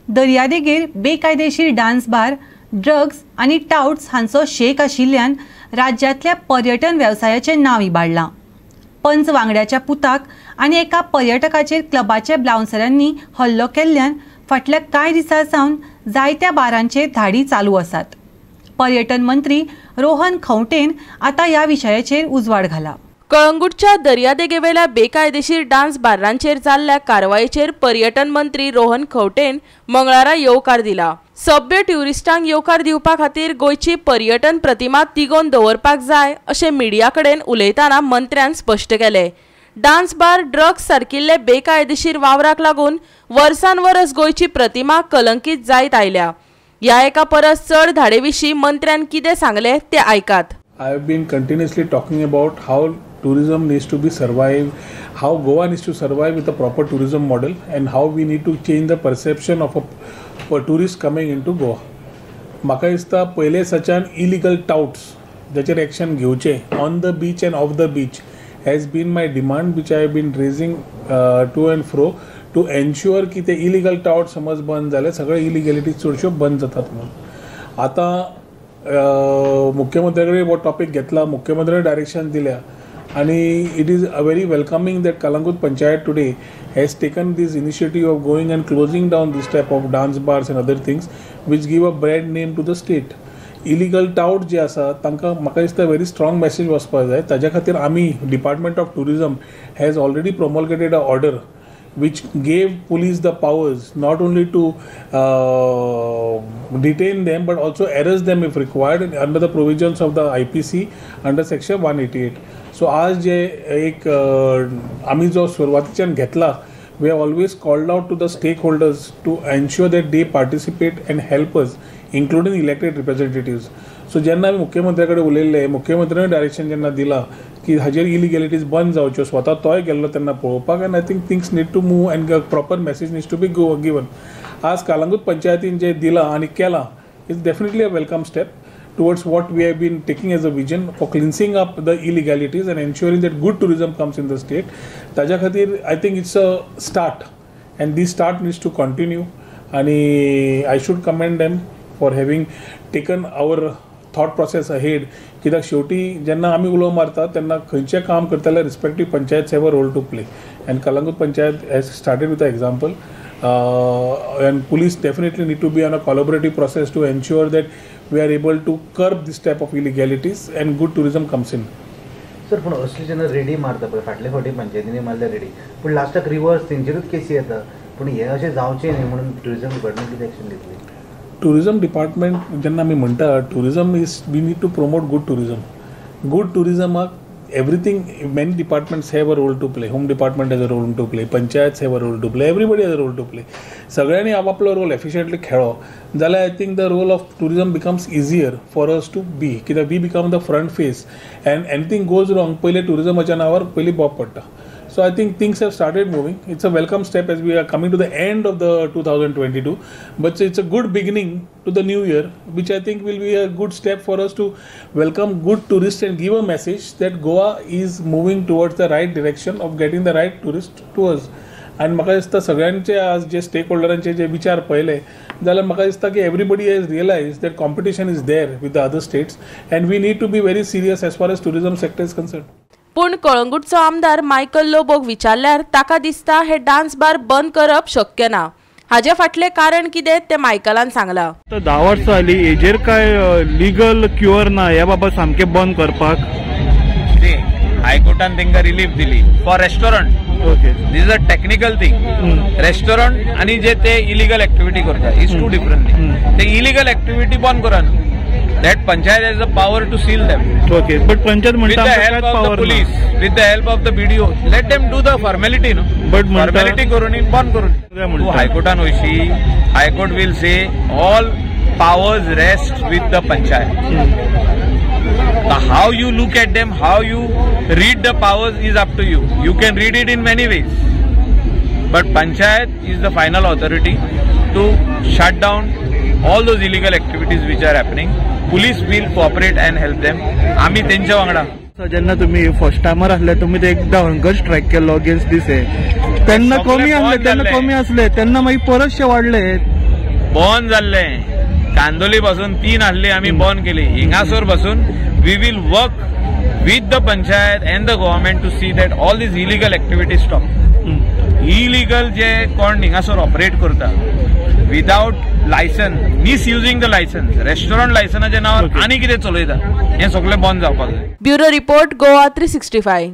दर्यादेगेर बेकायदेशीर dance bar, drugs आनी टाउट्स हांचो शेक आशिल्ल्यान राज्यांतल्या पर्यटन वेवसायाचें नांव इबाडलां. पंच वांगड्याच्या पुताक आनी एका पर्यटकाचेर क्लबाच्या बाउन्सरांनी हल्लो केल्ल्यान फाटल्या कांय दिसां सावन जायत्या बारांचेर धाडी चालू आसात. पर्यटन मंत्री रोहन खंवटेन आतां ह्या विशयाचेर उजवाड घाला. कळंगूटच्या दर्यादेगेवेल्या बेकायदेशीर डान्स बार्रांचेर जाल्ल्या कारवायेचेर पर्यटन मंत्री रोहन खंवटेन मंगळारा येवकार दिला. सभ्य ट्युरिस्टांक येवकार दिवपा खातीर गोंयची पर्यटन प्रतिमा तिगोवन दवरपाक जाय अशें मिडिया कडेन उलयतना मंत्र्यान स्पश्ट केलें. डान्स बार, ड्रग्स सारकिल्ले बेकायदेशीर वावराक लागून वर्सान वर्स गोंयची प्रतिमा कलंकीत जायत आयल्या. ह्या एका परस चड धाडे विशीं मंत्र्यान कितें सांगलें तें आयकात. I have been continuously talking about how tourism needs to be survived, how Goa needs to survive with a proper tourism model, and how we need to change the perception of a tourist coming into Goa. म्हाका दिसता पयले सच्यान illegal touts जाचेर action घेवचें on the beach and off the beach has been my demand, which I have been raising to and fro to ensure की ते illegal taut समज बंद जाले, सगळे इलिगॅलिटीज चडश्यो बंद जातात म्हणून. आतां मुख्यमंत्र्या कडेन हो टॉपीक घेतला, मुख्यमंत्र्यान डायरेक्शन दिल्या आनी it is a very welcoming that Calangute panchayat today has taken this initiative of going and closing down this type of dance bars and other things which give a bad name to the state. Illegal tout जे आसा तांकां म्हाका दिसता very strong message वचपाक जाय. ताज्या खातीर आमी department of tourism has already promulgated a order which gave police the powers not only to detain them but also arrest them if required under the provisions of the IPC under section 188. So आज जे एक आमी जो सुरवातीच्यान घेतला, we have always called out to the stakeholders to ensure that they participate and help us, including elected representatives. So जेन्ना आमी मुख्यमंत्र्या कडेन उलयल्ले, मुख्यमंत्र्यान direction जेन्ना दिला की हाजेर इलिगॅलिटीज बंद जावच्यो, स्वता तोय गेल्लो तेन्ना पळोवपाक, and I think things need to move and proper message needs to be given. आज कळंगूट पंचायतीन जे दिलां आनी केलां is definitely a welcome step towards what we have been taking as a vision for cleansing up the illegalities and ensuring that good tourism comes in the state. ताज्या खातीर I think it's a start and this start needs to continue, आनी I should commend them for having taken our thought process ahead. कित्याक शेवटी जेन्ना आमी उलो मारता तेन्ना खंयचें काम करतले respective panchayats have a role to play, and Calangute panchayat has started with a example. And police definitely need to be on a collaborative process to ensure that we are able to curb this type of illegalities and good tourism comes in. Sir, पूण असली जेन्ना ready मारता पळय, फाटले फावटी पंचायतींनी मारल्या ready, पूण लास्टाक रिवर्स तेंचेरूच केसी येता. पूण हें अशें जावचें न्ही म्हणून ट्युरिजम डिपार्टमेंट कितें एक्शन घेतली? ट्युरिजम डिपार्टमेंट जेन्ना आमी म्हणटा tourism is we need to promote good tourism. Good ट्युरिजमाक everything, many departments have a role to play. Home department has a role to play, panchayats have a role to play, everybody has a role to play. सगळ्यांनी आपापलो role efficiently खेळ्ळो जाल्यार I think the role of tourism becomes easier for us to be, कित्याक we become the front face and anything goes wrong पयलीं ट्युरिजमाच्या नांवार पयलीं बोब पडटा. So I think things have started moving. It's a welcome step as we are coming to the end of the 2022, but it's a good beginning to the new year, which I think will be a good step for us to welcome good tourists and give a message that Goa is moving towards the right direction of getting the right tourist to us. आनी म्हाका दिसता सगळ्यांचे आज जे stake होल्डरांचे जे विचार पळयले जाल्यार म्हाका दिसता की everybody has realise that competition is there with the other states and we need to be very serious as far as tourism sector is concerned. पूण कळंगूटचो आमदार मायकल लोबोक विचारल्यार ताका दिसता हे डान्स बार बंद करप शक्य ना. हाजे फाटलें कारण कितें तें मायकलान सांगलां. 10 वर्सां जालीं हेजेर काय लिगल क्युअर ना ह्या बाबा सामकें बंद करपाक हायकोर्टान तांकां रिलीफ दिली for restaurant. Okay, this is a technical thing. Restaurant आनी जे ते इलिगल एक्टिविटी करता is to different thing. ते इलिगल एक्टिविटी बंद करा, that panchayat has the power to seal them. Okay, but panchayat with the help of the police, with the help of the BDO, let them do the formality, no? But formality करून बंद करून तूं हायकोर्टान वयशी, high court will say all powers rest with the panchayat. How you look at them, how you read the powers is up to you. You can read it in many ways, but panchayat is the final authority to shut down all those illegal activities which are happening. Police will cooperate and help them. आमी तेंच्या वांगडा. जेन्ना तुमी first timer आसले तुमी ते एकदा hunger strike केल्लो अगेन्स्ट दीस, तेन्ना कमी आसले, तेन्ना कमी आसले, तेन्ना मागीर परतशे वाडले. बंद जाल्लें. कांदोली पासून 3 आहले आमी बंद केली. हिंगासर पासून we will work with the panchayat and the government to see that all these illegal activities stop. Illegal जे कोण हिंगासर ऑपरेट करता without licence, misusing the licence, restaurant लायसनाच्या नांवार आनी कितें चलयता, हें सगळें बंद जावपाक जाय. Bureau report, Goa 365.